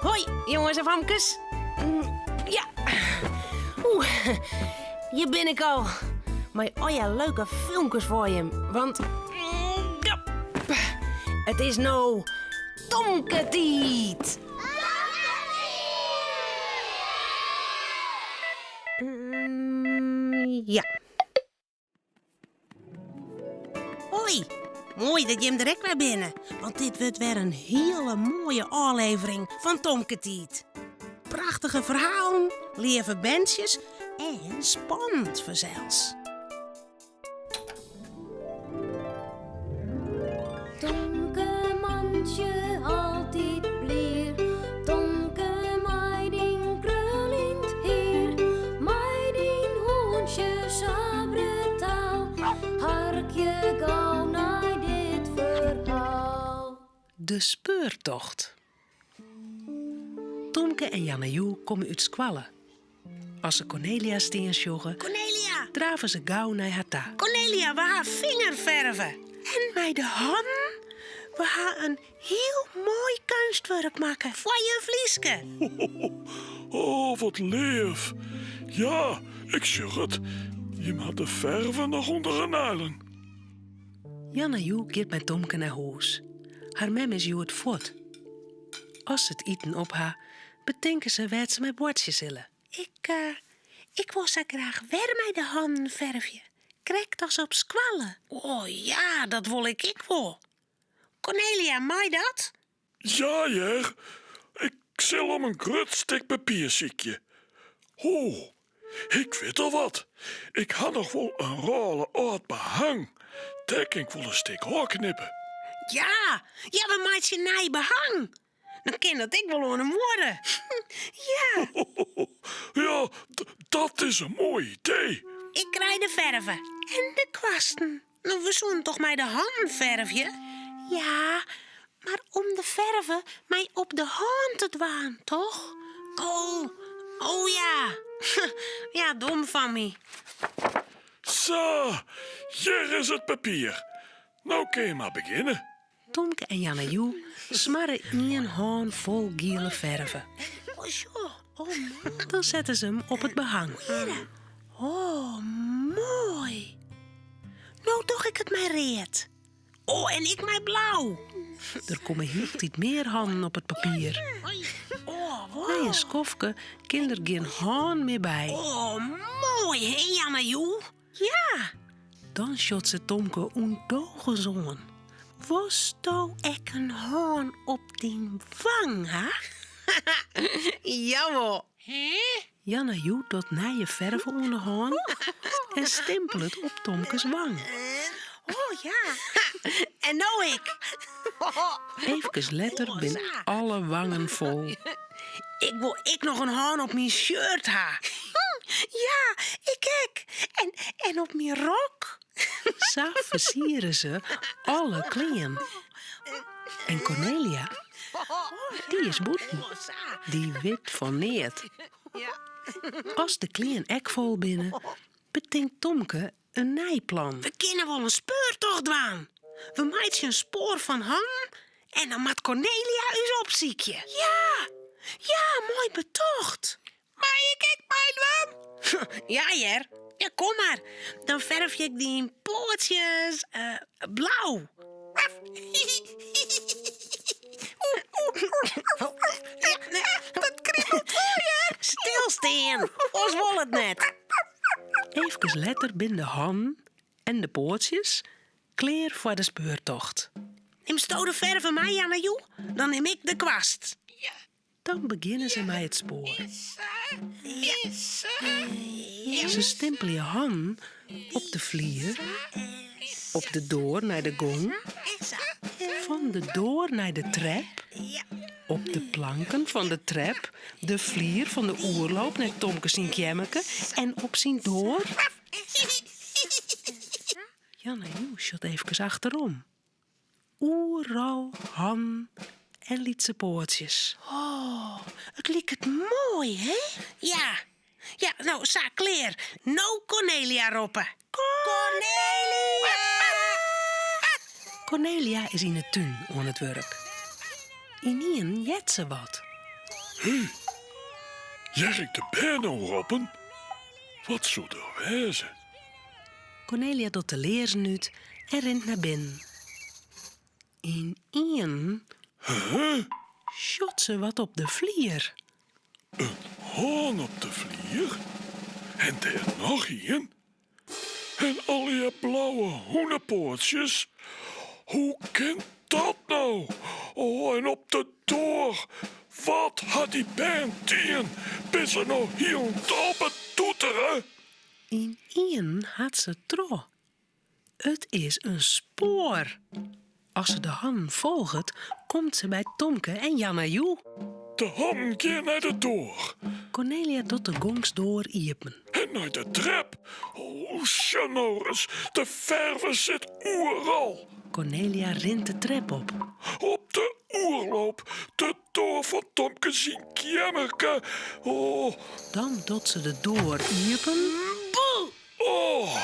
Hoi, jonges en famkes. Ja. Oeh, hjir bin ik al. Mei allegear leuke filmkes foar jim. Want ja, it is no Tomketiid. Ja. Hoi, moai dat jim der ek wer binne, want dit wurdt wer in hiele moaie ôflevering fan Tomketiid. Prachtige ferhalen, leave berntsjes en spannend fansels. Tomke mantsje altyd blier, Tomke mei dyn kruljend hier, mei dyn hûntsje sa brutaal, harkje gau nei dit ferhaal. De speurtocht. Tomke en Jannejoe komme út skoalle. As se Kornelia stean sjogge, Kornelia! drave se gau nei har ta. Kornelia, we ha fingerferve. En mei de hannen, we ha in hiel moai keunstwurk makke foar juf Lieske. Oh, wat leaf. Ja, ik sjoch it. Jim ha de ferve noch ûnder 'e neilen. Jannejoe giet mei Tomke nei hûs. Har mem is hjoed fuort. As se it iten op ha, betinke se wêr't se mei boartsje sille. Ik, ik wol sa graach wer mei de hannen fervje, krekt as op skoalle. O ja, dat wol ik ek wol. Kornelia, mei dat? Ja hear, ik sil om in grut stik papier sykje. Ho, ik wit al wat. Ik ha noch wol in rôle âld behang. Dêr kin ik wol in stik ôfknippe. Ja, ja, we meitsje nij behang. Dan kin dat ek wol oan 'e muorre. Ja. Ja, dat is in moai idee. Ik krij de ferve en de kwasten. No, we soenen toch mei de hannen fervje? Ja, mar om de ferve mei op de hân te dwaan, toch? Oh, oh ja. Ja, dom fan my. Sa, hjir is it papier. No kinne je mar begjinne. Tomke en Jannejoe smarre ien hân fol giele ferve. Dan sette se him op it behang. Oh, moai. No doch ik it mei read. Oh, en ik mei blau. Der komme hieltyd mear hannen op it papier. Nei in skoftke kin der gjin hân mear by. Oh, moai hè, Jannejoe? Ja! Dan sjocht se Tomke ûndogens oan. Wolsto ek in hân op dyn wang ha? Jawol. Jannejoe docht nije ferve oan de hân en stimpelet op Tomkes wang. Oh ja. En no ik. Eefkes letter binne alle wangen fol. Ik wol ek noch in hân op myn shirt ha. Ja, ik ek. En, en op myn rok. Sa fersiere se alle klean. En Kornelia, dy is bûten. Dy wit fan neat. As de klean ek fol binne, betinkt Tomke in nij plan. We kinne wol in speurtocht dwaan. We meitsje in spoar fan hannen en dan moat Kornelia ús opsykje. Ja, ja, moai betocht. Mei ik ek meidwaan? Ja hear, ja kom mar. Dan fervje ik dyn poatsjes blau. Dat kriebelt wol hear. Stilstean, oars wol it net. Eefkes letter binne de hannen en de poatsjes klear foar de speurtocht. Nimsto de ferve mei, Jannejoe? Dan nim ik de kwast. Dan begjinne se mei it spoar. Se stimpelje hannen op de flier, op de doar nei de gong, fan de doar nei de trep, op de planken fan de trep, de flier fan de oerloop nei Tomke syn keammerke en op syn doar. Jannejoe sjocht eefkes achterom. Oeral hannen en lytse poatsjes. Oh, it liket moai, hè? Ja, ja, no sa, klear. No Kornelia roppe. Kornelia! Kornelia is yn 'e tún oan it wurk. Ynienen heart se wat. Hé, hear ik de bern no roppen? Wat soe der wêze? Kornelia docht de learzen út en rint nei binnen. Ynienen sjocht se wat op de flier. In hân op de flier? En dêr noch ien? En allegear blauwe hûnepoatsjes? Hoe kin dat no? Oh, en op de doar! Wat ha dy bern dien? Binne se no hielendal betoetere? Ynienen hat se troch. It is in spoar. As se de hannen folget, komt se by Tomke en Janna Joe. De hannen gean nei de doar. Kornelia docht de gongsdoar iepen. En nei de trep. O, sjoch no ris, de ferve sit oeral. Kornelia rint de trep op. Op de oerloop, de doar fan Tomke syn keammerke. O. Dan docht se de doar iepen. Boe! Oh!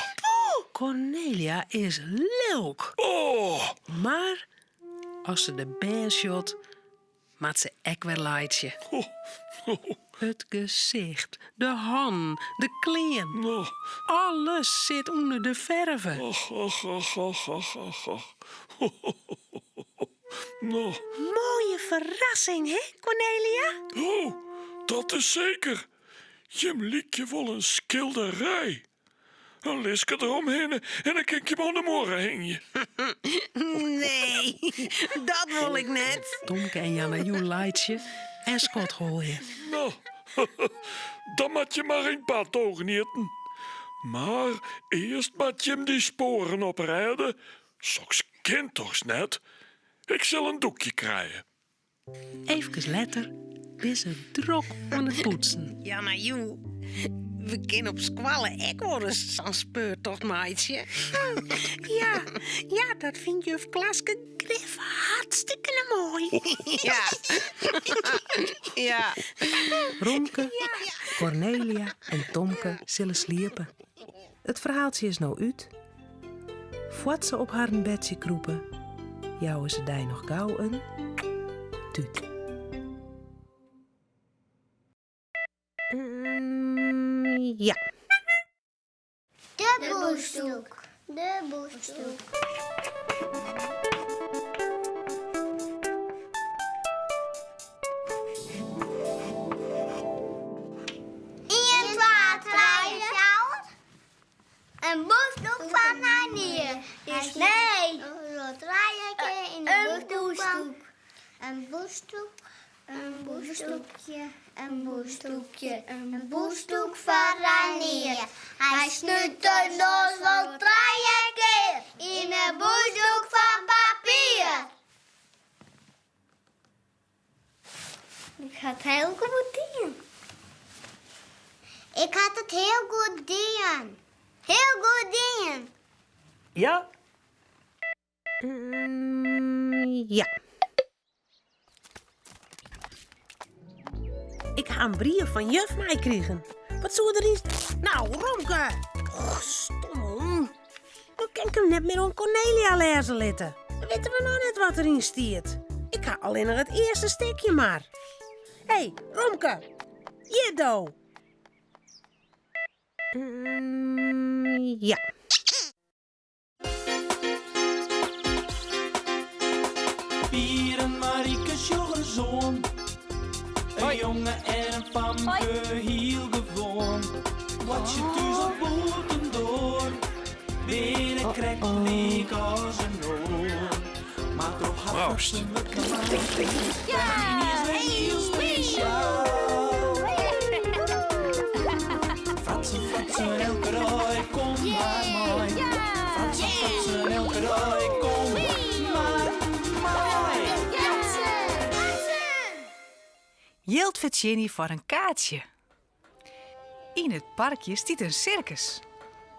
Kornelia is lilk. Oh! Mar as se de bern sjocht, moat se ek wer laitsje. It gesicht, de hannen, de klean, alles sit ûnder de ferve. Och, och, och, och, och, och, och. No. Moaie ferrassing, hè, Kornelia? Oh, dat is seker. Jim lykje wol in skilderij. In liske deromhinne en dan kin ik jim oan de muorre hingje. Nee, dat wol ik net. Tomke en Janna Joe laitsje en skodholje. No, dan moat je mar yn bad genieten. Mar earst moat jim dy spoaren oprêde. Soks kin dochs net? Ik sil in doekje krije. Efkes letter binne se drok oan it poetsen. Janna Joe, we kinne op skoalle ek wolris sa'n speurtocht meitsje. Ja, ja, dat fynt juf Klaske grif hartstikkene moai. Ja. Ja. Romke, Kornelia en Tomke sille sliepe. It ferhaaltsje is no út. Foar't se op harren bedsje krûpe, jouwe se dy noch gau in tút. Ja. De Bûsdoek. De Bûsdoek. Ien, twa, trije, fjouwer. In bûsdoek fan Reinier. Dus nee. Trije kear yn in bûsdoek. In bûsdoek, in bûsdoekje, in bûsdoekje, in bûsdoek fan Reinier. Hy snút de noas wol trije kear yn in bûsdoek fan papier. Ik ha it hiel goed dien. Ik ha it hiel goed dien. Hiel goed dien. Ja. Ja. Ik ha in brief fan juf meikrigen. Wat soe deryn... Nou, Romke! Och, stomme hûn. No kin ik him net mear oan Kornelia lêze litte. Dan witte we noch net wat deryn stiet. Ik ha allinnich it earste stikje mar. Hé, Romke! Hjir do! Ja. Pier en Marike sjogge in soan. In jonge en in famke, hiel gewoan. Boartsje thús of bûtendoar, binne krekt lyk as in oar. Mar troch har Proost. fratsen wurdt Reinier is wer hiel spesjaal. Fratsen, fratsen, elke dei, kom mar mei. Fratsen, fratsen, elke dei, kom mar mei. Jild fertsjinje foar in kaartsje. Yn it parkje stiet in sirkus.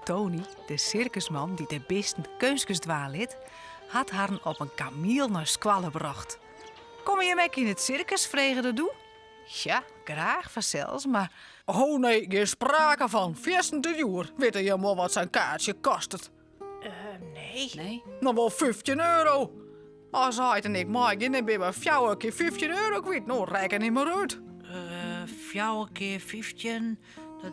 Tony, de sirkusman dy't de bisten keunskes dwaan lit, hat harren op in kamiel nei skoalle brocht. Komme jim ek yn it sirkus? frege er doe. Ja, graach fansels, mar. Oh nee, gjin sprake fan. Fierstente djoer. Witte jim wol wat sa'n kaartsje kostet? Nee. Nee. No wol 15 euro. As heit en ik meigean, dan binne we fjouwer kear 15 euro kwyt. No, rekken mar út. Fjouwer kear 15. Dat,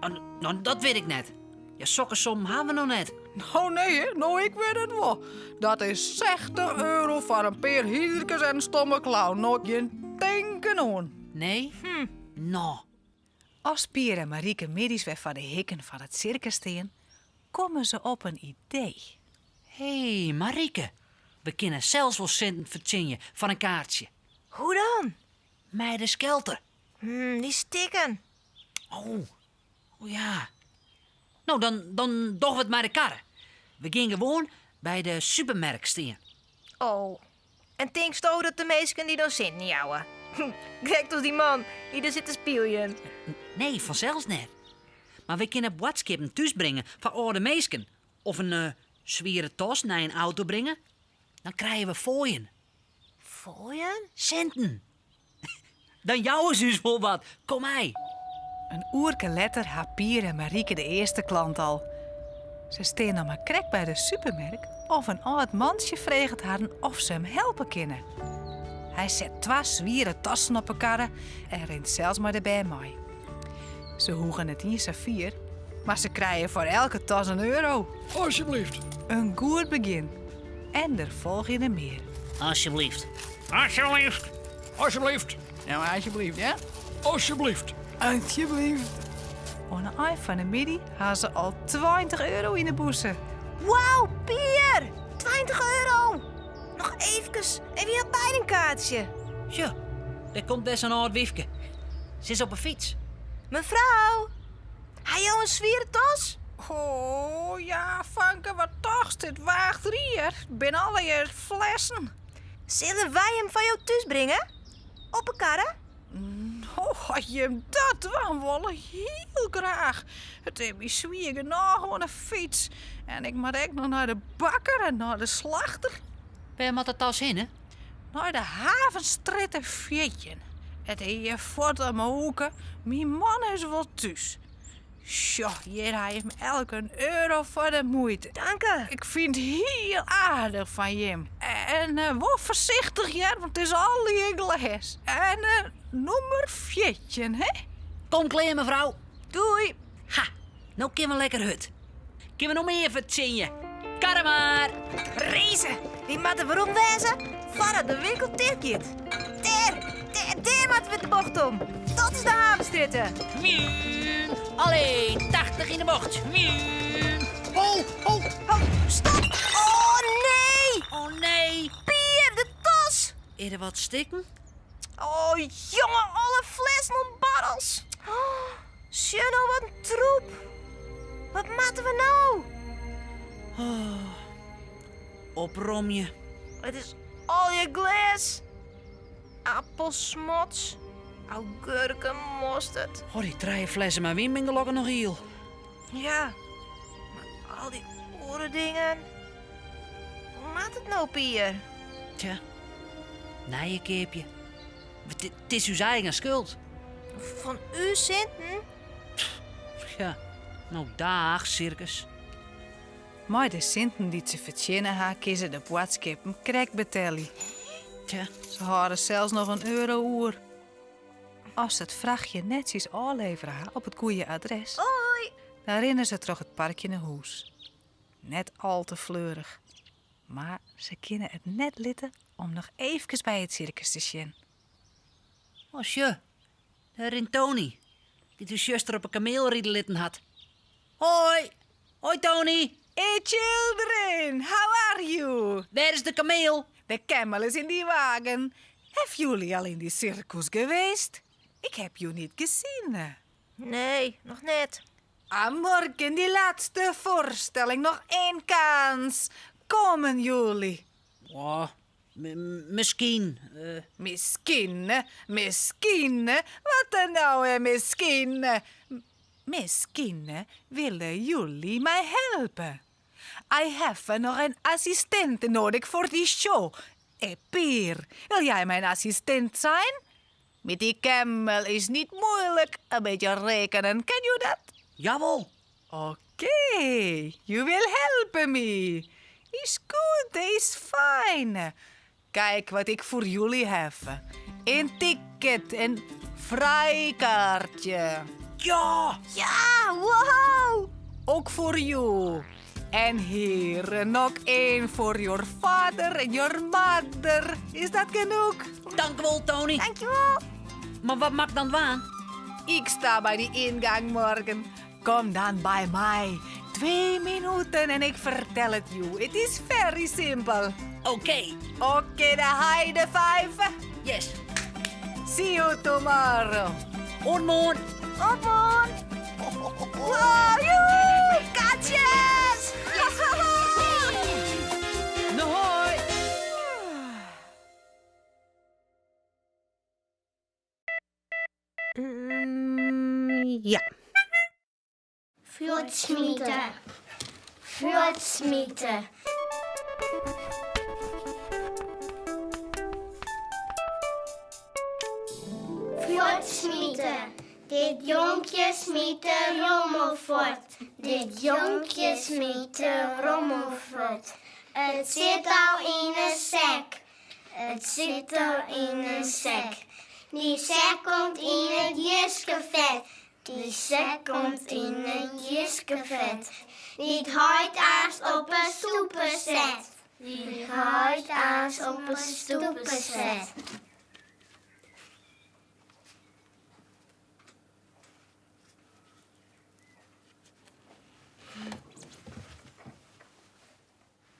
oh, no, dat wit ik net. Ja, sokke sommen ha we noch net. No nee, hè? No ik wit it wol. Dat is 60 euro foar in pear hierkes en in stomme clown. No gjin tinken oan. Nee? Hm. No. As Pier en Marieke middeis wer foar de hikken fan it sirkus stean, komme se op in idee. Hé, Marieke, we kinne sels wol sinten fertsjinje foar in kaartsje. Hoe dan? Mei de skelter. Hmm, dy stikken. Oh, oh ja. No, dan, dan dogge we it mei de karre. We gean gewoan by de supermerk stean. Oh, en tinksto dat de minsken dy dan sinten jouwe? Krekt as dy man dy't der sit te spyljen. Nee, fansels net. Mar we kinne boadskippen thúsbringe foar âlde minsken. Of in swiere tas nei in auto bringe. Dan krije we foaien. Foaien? Sinten. Dan jouwe se ús wol wat. Kom mei. In oerke letter ha Pier en Marieke de earste klant al. Se stean noch mar krekt by de supermerk of in âld mantsje freget harren oft se him helpe kinne. Hy set twa swiere tassen op 'e karre en rint sels mei de bern mei. Se hoege net iens sa fier, mar se krije foar elke tas in euro. Alsjeblieft. In goed begjin. En der folgje der mear. Alsjeblieft. Alsjeblieft. Alsjeblieft. Ja, mar alsjeblieft, ja? Alsjeblieft. Alsjeblieft. Oan 'e ein fan 'e middei ha se al 20 euro yn 'e bûse. Wauw, Pier! 20 euro! Noch eefkes en wy ha beide in kaartsje. Sjoch, dêr komt wer sa'n âld wyfke. Se is op 'e fyts. Mefrou, ha jo in swiere tas? O ja, fanke, wat tochtst, it waacht rier. It binne allegear flessen. Sille wy him foar jo thús bringe? Op 'e karre? No, as jim dat dwaan wolle, hiel graach. It is my swier genôch oan 'e fyts. En ik moat ek noch nei de bakker en nei de slachter. Wêr moat de tas hinne? Nei de Havenstrjitte 14. It is hjir fuort om 'e hoeke. Myn man is wol thús. Sjoch, hjir ha jim elk in euro foar de muoite. Danke. Ik fyn it hiel aardich fan jim. En eh, wol foarsichtich hear, want it is allegear glês. En eh, nûmer 14, hè? Kom klear, mefrou. Doei. Ha, no kinne we lekker hurd. Kinne we noch mear fertsjinje? Karre mar! Race, wy moatte werom wêze foardat de winkel ticht giet. Dêr, dêr, dêr moatte we de bocht om. Dat is de Havenstrjitte. Mien. Allee, 80 yn de bocht. Mien. Oh, oh. Oh, stop. Oh, nee. Oh, nee. Pier, de tas. Is der wat stikken? Oh, jonge, alle flessen en barrels. Oh, sjoch no wat in troep. Wat moatte we no? Oh, opromje. It is allegear glês. Appelsmots, augurken, mosterd. Oh, dy trije flessen mei wyn binne gelokkich noch hiel. Ja, mar al dy oare dingen. Hoe moat it no, Pier? Tja, nije keapje. It is ús eigen skuld. Fan ús sinten? Ja, no daach, sirkus. Mei de sinten dy't se fertsjinne ha, kinne se de boadskippen krekt betelje. Tja. Se hâlde sels noch in euro oer. As se it frachtje netsjes ôflevere ha op it goede adres, Hoi! dan rinne se troch it parkje nei hûs. Net al te fleurich, mar se kinne it net litte om noch eefkes by it sirkus te sjen. Oh, sjoch, dêr rint Tony, dy't ús juster op 'e kameel ride litten hat. Hoi! Hoi, Tony! Hey children, how are you? Wêr is de kameel? De camel is in die wagen. Have jullie al in die circus geweest? Ik heb jullie niet gezien. Nee, noch net. Ah, morgen die laatste voorstelling. Nog één kans. Komen jullie? Oh, miskien. Miskien, miskien. Wat er nou, hè, miskien? Miskien willen jullie mij helpen. I have nog een assistent nodig voor die show. Hey, Pier, wil jij mijn assistent zijn? Met die camel is niet moeilijk. Een beetje rekenen, ken je dat? Jawel. Oké, you will help me. Is goed, is fijn. Kijk wat ik voor jullie heb. Een ticket, een vrijkaartje. Ja! Ja, wow! Ook voor jou. En hier nog één voor your father en your mother. Is dat genoeg? Dank wel, Tony. Dankjewel. Maar wat mag dan waan? Ik sta bij die ingang morgen. Kom dan bij mij. 2 minuten en ik vertel het jou. Het is very simpel. Oké. Oké, de heide vijf. Yes. See you tomorrow. Oot morn. Op morn. Wow, joe! Katjes! Nou, hoi. Ja. Fuortsmite. Fuortsmite. Fuortsmite. Dit jonkje smiet de rommel fuort. Dit jonkje smiet de rommel fuort. It sit al yn in sek. It sit al yn in sek. Dy sek komt yn it jiskefet. Dy sek komt yn it jiskefet. Dy't heit aanst op 'e stoepe set. Dy't heit aanst op 'e stoepe set.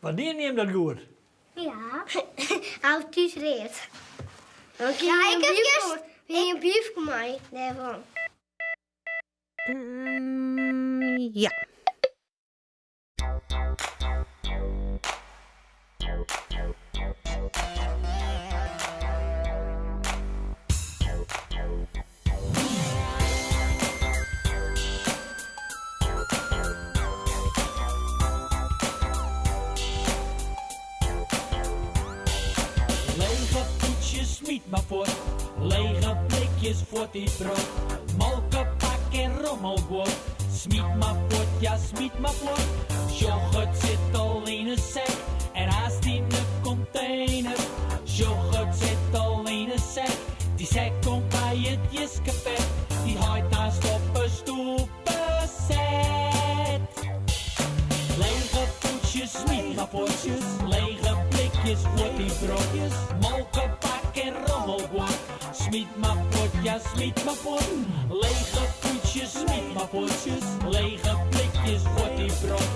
Wannear neam dat goed? Ja, hou thús read. Ja, ik heb juist een briefje mei dêrfan. Ja. Lege pûdsjes smyt mar fuort, lege blikjes fuort dy brot, molkepak en rommelguod. Smyt mar fuort, ja smyt mar fuort. Sjoch it sit al yn 'e sek en haast yn 'e kontener. Sjoch it sit al yn 'e sek, dy sek komt by it jiskefet. Dy't heit aanst op 'e stoepe set. Lege pûdsjes, smyt mar fuort, lege blikjes fuort dy brot, molkepak en rommelguod. Smyt mar fuort, ja smyt mar fuort. Lege pûdsjes, smyt mar fuort, lege blikjes fuort dy brot,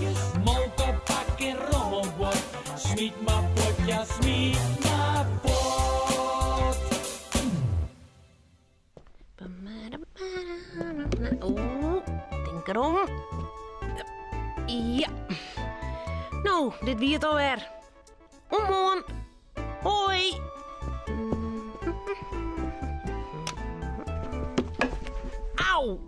molkepak en rommelguod. Smyt mar fuort, ja smyt mar fuort. Oh, tink derom. Ja. No, dit wie it alwer. Oant moarn. Hoi. Au!